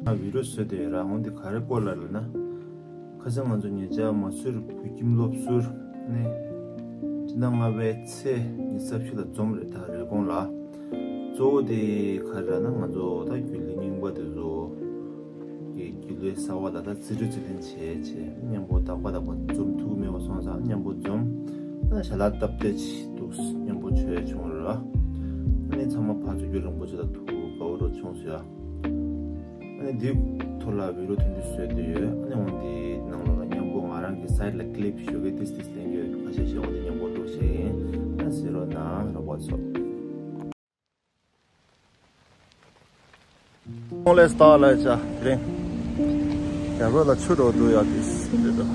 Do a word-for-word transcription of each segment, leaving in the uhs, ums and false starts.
ང་བི་ཌིའོ་བཟོས་ཏེ་ཡོད་ར། འོན་ཏེ་ག་རེ་སྐོར་ལ་ལབ་ན། ཁ་སང་ང་ཚོ་ཉེ་ཆར་མ་སུར་བོད་ཁྱིམ་སློབ་ཟུར་ནས་སྤྱི་ཟླ་ལྔ་པའི་ཚེས་ཉི་ཤུ་རྩ་བཞི་ལ་འཛོམས་རེད། ད་རེབ་གོང་ལ། གཙོ་བོ་དེ་ག་རེ་ར་ན། ང་ཚོ་ད་རྒྱུན་ལས་རྙིང་པ་དེ་ཚོ་གི་རྒྱུན་ལས་གསར་པ་ལ་ད་རྩིས་སྤྲོད་རྩིས་ལེན་བྱས་བྱས་མཉམ་པོ་དག་པ་དག་པ་འཛོམས་ཐུབ་མེད་པ་སོང་ཙང་མཉམ་པོ་འཛོམས། ད་ཞལ་ལག་སྟབས་བདེ་ཅིག་འདུག་མཉམ་པོ་མཆོད་ཡ་བྱུང་ར། ཨ་ནི་ཚང་མ་ཕར་ཚུར་རྒྱུན་རིང་པོ་ཅིག་ལ་ཐུག་དགའ་བོ་རུ་བྱུང་སོང་ཡ། ཨ་ནི་འདི་ཐོག་ལ་བི་ཌིའོ་ཐུང་ཐུང་བཟོས་བསྡད་ཡོད། ཨ་ནི་འོན་ཏེ་ནང་ལོགས་ལ་མཉམ་པོ་ང་རང་གི་སའིཌ་ལ་ཀི་ལིབ་ཞོགས་ཀས་ཏིས་ཏིས་ལེན་གྱི་ཡོད། ཁ་ཤས་ཤིག་འོན་ཏེ་མཉམ་པོ་འགྲོ་བཤད་ཡིན། ཨ་གཟིགས་རོགས་གནང་། རོགས་པ་ཚོ། ཀོང་ལེ་སྟག་ལ་ཅག་དེ་རིང་རྒྱ་བོད་ལ་ཆུ་འགྲོ་འདུག་ཡ། ཏིས་དེ་དང་།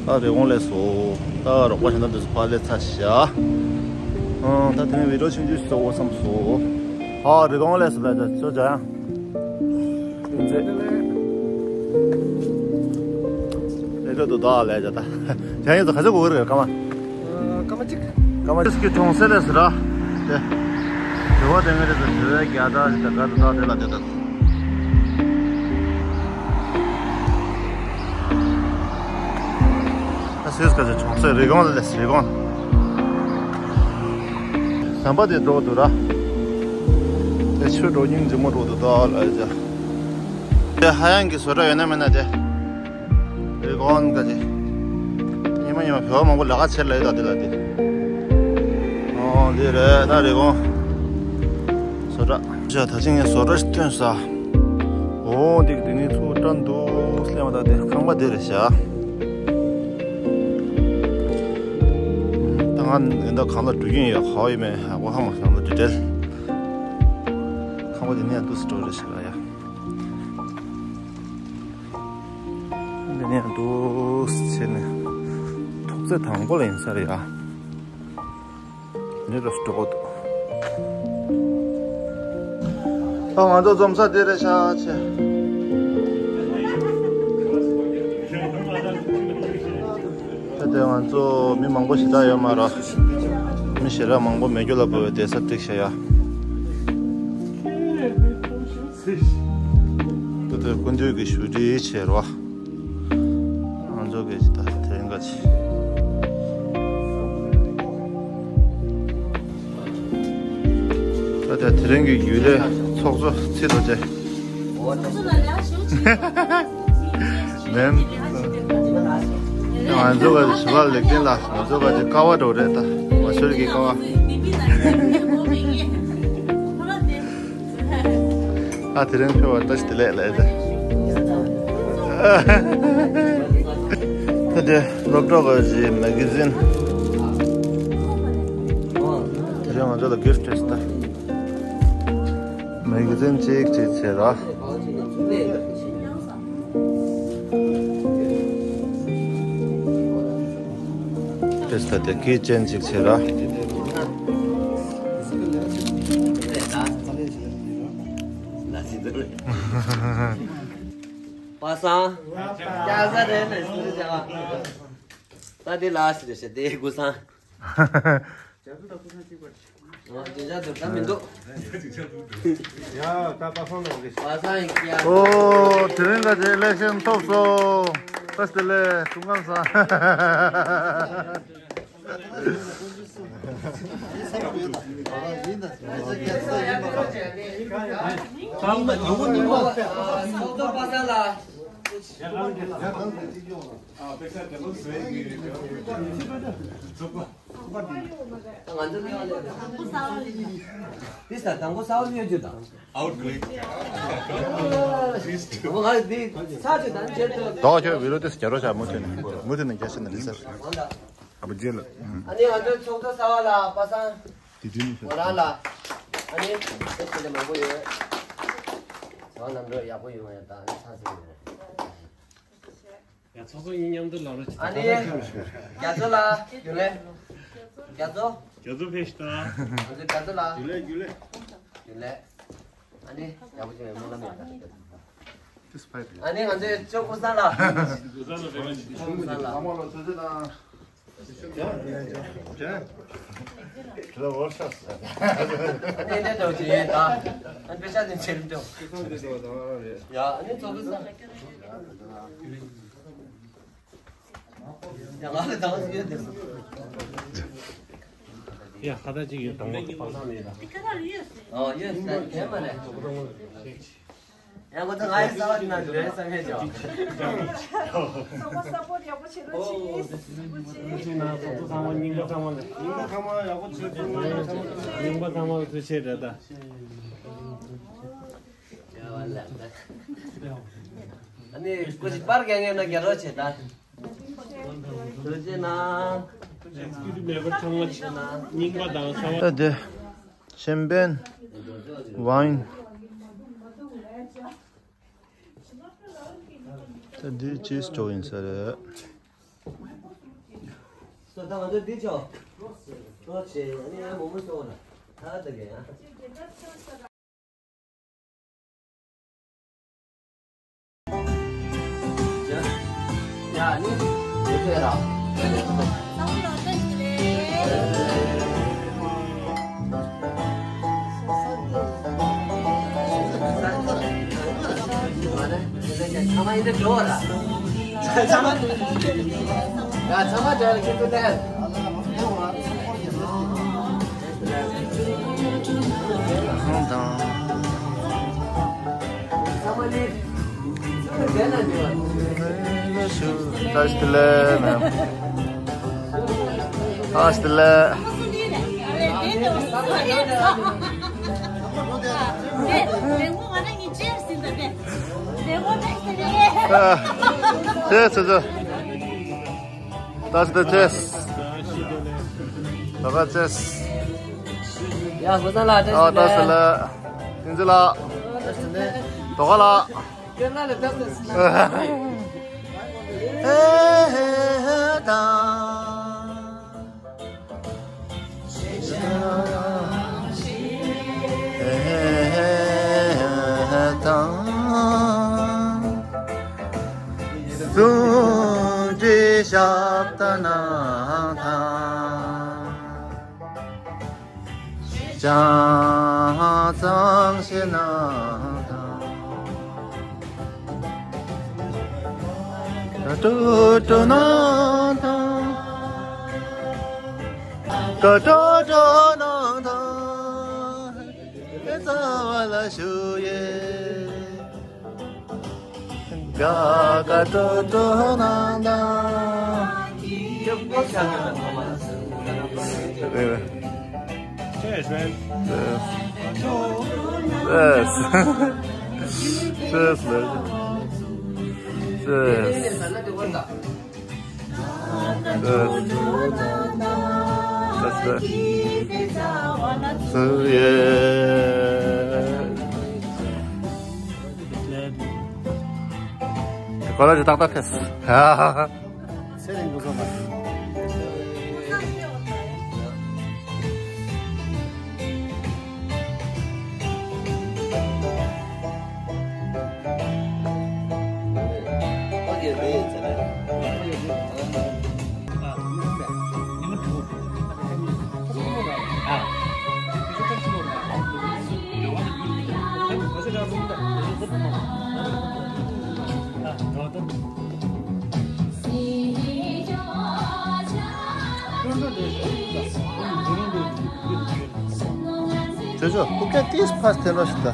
ད་རི་ཀོང་ལས་སོ། ད་རོགས་པ་གཞན་དག་འདི་ཚོ་ཕར་སླེབས་ཚར་ཤག་ཨང་། ད་དེ་ནས་བི་ཌིའོ་ཆུང་ཆུང་ཞིག་བཟོ་དགོས་བསམ་སོང་། ཧ། རི་ཀོང་ལས་སོ་ལ་ཅག་ཅོ་ཅག་ཡང་། ཨེ་ཅོ་དུ་ད་ལས་ཅག་ད། ཅག་ཡིན་ཚོ་ག་ཚོད་གོ་གི་རེད་སྐར་མ། སྐར་མ་གཅིག་སྐར་མ་གཅིག་གི་གྲོང་གསེབ་ལས་སོ་ར། དེ། དེ་བ་དེ་ངའི་རེད་ཚོ་དེ་བས་རྒྱ་ད་ཅི་ད་ག་ད་ད་དེ་ལ་དེ་ད། ད་སོས་ཀ་ཅི་གྲོང་གསེབ་རི་ཀོང་ལས་རི་ཀོང་། ཟམ་པ་དེ་འགྲོ་འདུག་ར། དེ་ཆུ་འགྲོ་སྙིང་རྗེ་མོ་འགྲོ་འདུག་ད་ལ་ཅག་དེ་ཧ་ཡང་གི་བཟོ་གྲྭ་ཡོད་ན་མེད་ན་དེ། རི་ཀོང་ག་ཅི། ཉི་མ་ཉི་མ་བོད་པ་མང་པོ་ལས་ཀ་བྱེད་ལ་ཡོད་ད་དེ་ལ་དེ། ཨོ་འདི་རེད་ད་རི་ཀོང་། བཟོ་གྲྭ། ཅག་ད་ཅི་ངས་བཟོ་གྲྭ་ཞིག་སྟོན་ས། འོ་འདི་འདི་ནི་ཚུར་བཀྲམ་འདུག་སླེབས་མ་ད་དེ་ཁང་པ་འདི་རེད་ཤག་ད་ང་ཡིན་ད་གང་ལ་འགྲོ་གིན་ཡོད། ག་བ་ཡིན་མེད་ཧ་གོ་ཧ་མ་གང་ལ་འགྲོ་འདྲེལ། ཁང་པ་འདི་ནས་འདུག་སེ་འགྲོ་རེད་ཤག་ཡ། འདི་ནས་འདུག་སེ་བྱས་ནས་ཐོག་བརྩེགས་དང་པོ་ལ་ཡིན་ས་རེད་ཡ། འདི་རུ་འགྲོ་གི་འདུག་ད་ང་ཚོ་འཛོམས་ས་འདི་རེད་ཤག་ཆེ། ད་དེ་ང་ཚོ་མི་མང་པོ་ཞེ་དྲག་ཡོད་མ་རེད། མི་ཞེ་དྲག་མང་པོ་མེད་རྒྱུ་ལ་བོད་པའི་བསྡད་ས་བསྒྲིགས་ཤག་ཡ། ད་དེ་སྐུ་མདུན་གྱི་བཞུགས་ཁྲི་བྱས་རོ། ང་ཚོ་གི་ད་དེ་རིང་ག་ཅི། ད་དེ་དེ་རིང་གི་རྒྱུན་ལས་ཚོགས་གཙོ་ཚེ་རྡོ་རྗེ། མེམ། ང་ཚོ་ག་ཅི་ཞུ་བ་ལེགས་ལྡན་ལ་ང་ཚོ་ག་ཅི་ཀ་བ་འགྲོ་རེད་ད། མ་ཤོར་གི་ཀ་བ། ཨ་དེ་རིང་ཕེབས་པར་བཀྲ་ཤིས་བདེ་ལེགས་ལབ་ཡ་དེ། ད་དེ་སློབ་གྲོགས་ག་ཅི་མེ་ག་ཛིན། དེ་རིང་ང་ཚོ་ལ་གིཕ་ཊི་རེད་ད། མེ་ག་ཛིན་གཅིག་གཅིག་བྱས་ར། དེ་ལྟ་དེ་ཀི་ཅེན་གཅིག་བྱས་ར། པ་སངས། ད་དེ་ལ་སི་རེད་ཤག་དེ་ཀུ་སངས། ཨོ་དེ་རིང་ག་ཅི་ལེགས་ཤོམ་ཐོབ་སོང་། བཀྲ་ཤིས་བདེ་ལེགས་སྐུ་ཁམས་བཟང་། ང་ཚོ་ལ་ཡ་ལེ། དེ་ས་དང་པོ་ས་བ་ལ་ཡོད་རྒྱུ་དང་། ཨའུ་ཊི་ཀི་ལིག། ཨོ་ང་དེ་ས་ཆུ་དང་ཆེད་དུ། དོ་ཁྱོད་བི་ལོ་དེ་སྐྱ་རོ་ཤ་མུ་མཐུད་ནས་མུ་མཐུད་ནས་རྒྱ་ཤེས་ན་རི་སར། ཨ་བུ་རྗེ་ལ། ཨ་ནི་ང་ཚོའི་ཚོགས་གཙོ་གསར་པ་ལ་པ་སངས། དེ་དུས་ནས་ཤོད། མོ་རང་ལ། ཨ་ནི་དེ་ཆེད་དུ་མང་པོ་ཡོད། ང་ནམ་རོ་ཡག་པོ་ཡོང་ཡ་དང་ཨ་ནི་ཚང་ཚིང་ཡོད། ཡ་ཚོགས་གཙོ་གཉིས་མཉམ་དུ་ལབ་རོགས་བྱེད། ཨ་ནི། རྒྱ་མཚོ་ལགས་རྒྱུན་ལས། རྒྱ་མཚོ། རྒྱ་མཚོ་ཕེབས་ཤིག་དང་། ང་ཚོ་རྒྱ་མཚོ་ལགས། རྒྱུན་ལས་རྒྱུན་ལས། རྒྱུན་ལས། ཨ་ནི་ཡག་པོ་བྱུང་བའི་སྨོན་ལམ་ཡོད་ད། ཨ་ནི་ང་ཚོའི་ཅོ་ཀུ་སངས་ལགས། ཀུ་སངས་ལགས་རེད་པ། ཀུ་སངས་ལགས། ཁྱེད་ལ་ཝོར་ཤོབ་ཟེར། ཨ་ནི་འདྲ་འདྲ་བྱེད་ཡས་ད། ཨ་ནི་དཔེ་ཆ་འདི་འཁྱེར་འདུག་ཡ་ཨ་ནི་ཚོགས་འདུ་ས། ཡ་ང་ལ་དང་ཡོད་དེ། ཡ་ཁ་བརྡ་ཅིག་ཡོད་དང་པོ། ཨོ་ཡོད་ས་དེ་མ་རེད། ཡང་ཁོ་ཚོ་ང་ཡི་གསར་བ་ནང་འགྲོ་ཡ་བསམ་ཡས་ཅོག་ཚང་མ་སཔོར་ཡག་པོ་བྱེད་རོགས་གྱིས། ཚང་མ་རྙིང་པ་ཚང་མ་ལ། རྙིང་པ་ཚང་མ་ཡག་པོ་བྱེད་རོགས་གྱིས། རྙིང་པ་ཚང་མ་ལ་ཐུགས་རྗེ་ཆེ་རེད་ད། ཨ་ནི་ཁོ་ཅིག་པར་རྒྱག་མཁན་ན་རྒྱག་རོགས་བྱེད་ད། ཐུགས་རྗེ་གནང་། ཐུགས་རྗེ་གནང་། ད་དེ་ཤེམ་པེན། ཝའིན། ད་འདི་ཅིས་ཅོག་ཡིན་ས་རེད། སོ་ད་ང་ཚོ་འདི་ཅོག་ཅོག་བྱེད་ཨ་ནི་ཡང་མོག་མོག་ཅོག་ན་ད་ད་གེ་ཡང་། ཡ་ནི་དེ་ཚོ་ཡ་ར། ཚང་མ་ཡིན་དེ་འགྲོ་བ་ར། ཚང་མ་ཡ་ཚང་མ་འདྲ་ར་ཁྱེད་ཚོ་ལྟ་ཡ། ཚང་མ་ནི། བཀྲ་ཤིས་བདེ་ལེགས་མེམ། བཀྲ་ཤིས་བདེ་ལེགས། ཨ། ཆེ་ཆེ་ཆེ། བཀྲ་ཤིས་བདེ་ལེགས། ད་ག་ཆེ། ཡ་ཧུ་ས་ལ་བཀྲ་ཤིས་བདེ་ལེགས། ཨ་བཀྲ་ཤིས་བདེ་ལེགས། ཨིན་ཇི་ལགས། བཀྲ་ཤིས་བདེ་ལེགས། དོ་ག་ལགས། ཅང་ཙང་ཤེ་ན་དང་། ཀ་ཀྲོ་ཀྲོ་ན་དང་། ཀ་ཀྲོ་ཀྲོ་ན་དང་། ཨེ་རྩ་བ་ལ་ཞུ་ཡེ། ག་ག་ཏོ་ཏོ་ནང་དང་། Cheers, man. Cheers. Cheers, man. Cheers. That's it. So, yeah. ཁོ་ལ་ཅི་ཏག་ཏག་ཁེས། ཚེ་རིང་པོ་བཟོ་མ། ཁྱོད་ཚོ་ཕུག་ཀ་ཏིས་ཕ་སྟེ་ལོ་ཞིག་ད།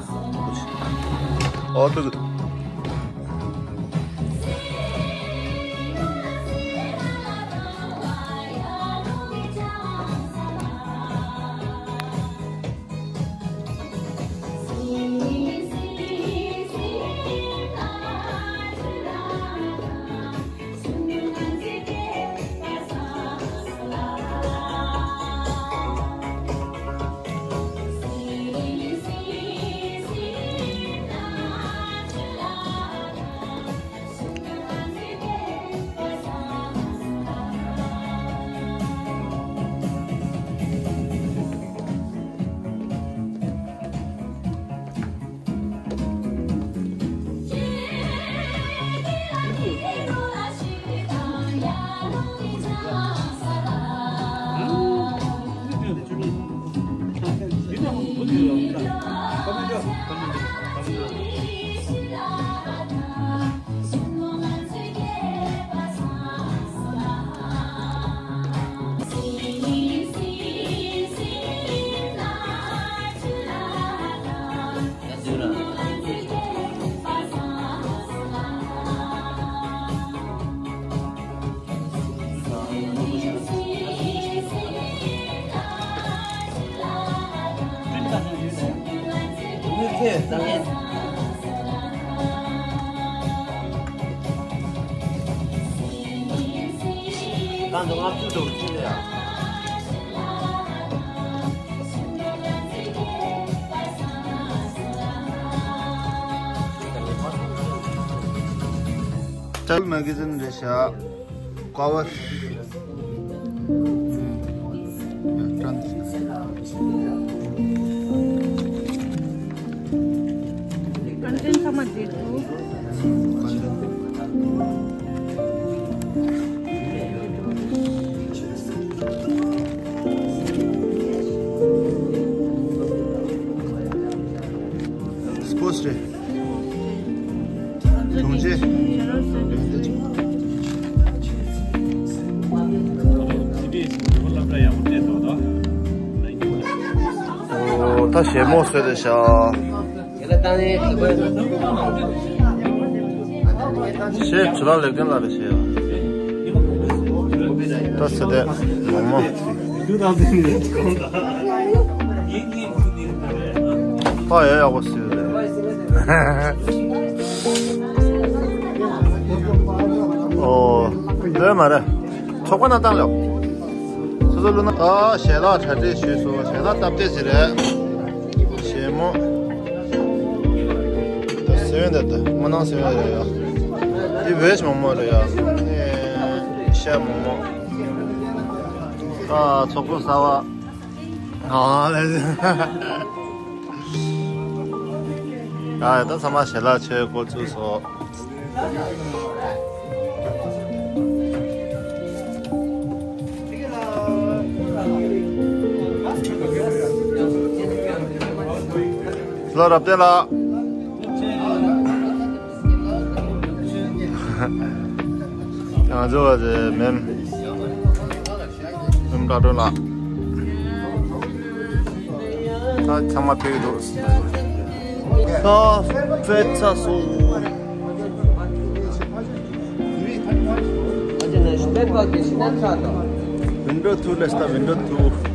ཨོ་ཏོ། ཏང་དང་ལྔ་བཅུ་དང་གཅིག་ལ་ཡ། Travel magazine རེད་ཤག་ཀ་བར། Content ཚང་མ་བསྡད་འདུག Sports day. དུང་ཆེ། ཨོ། ད་ཞལ་མོ་བཟོས་བསྡད་ཤག་ཞེས་བྱུ་ལ་ལེགས་ལྡན་ལགས་རེད་ཞེས། ད་ཟེར་དེ་མོག་མོག་ཕ་ཡ་ཡག་པོ་ཟེར་རེད། ཨོ། ལོས་མ་རེད། ཚོགས་པ་ན་བཏང་ལོ། སོ་སོ་ལུ་ན། ད་ཞལ་ལག་གྲ་སྒྲིག་ཞུས་སོང་། ཞལ་ལག་སྟབས་བདེ་ཞིག་རེད། ཞལ་མོ། ད་སེ་བན་དེ་ད་མ་ནང་སེ་བན་རེད་ཡ། འདི་བེ་ཇི་མོག་མོག་རེད་ཡ། ཤ་མོག་མོག་ཨ། ཚོགས་གཙོ་གསར་པ། ཨ་ལེ། ཨ། ད་ཚང་མ་ཞལ་ལག་མཆོད་འགོ་བཙུགས་སོང་། ལོ་རབ་བརྟན་ལགས། ང་ཚོ་བ་ཚེ་མེམ། མེམ་བཀྲ་སྒྲོན་ལགས། ད་ཚང་མ་ཕེབས་འདུག་ད་ཕེབས་ཚར་སོང་། Window two ལས་ད་window two།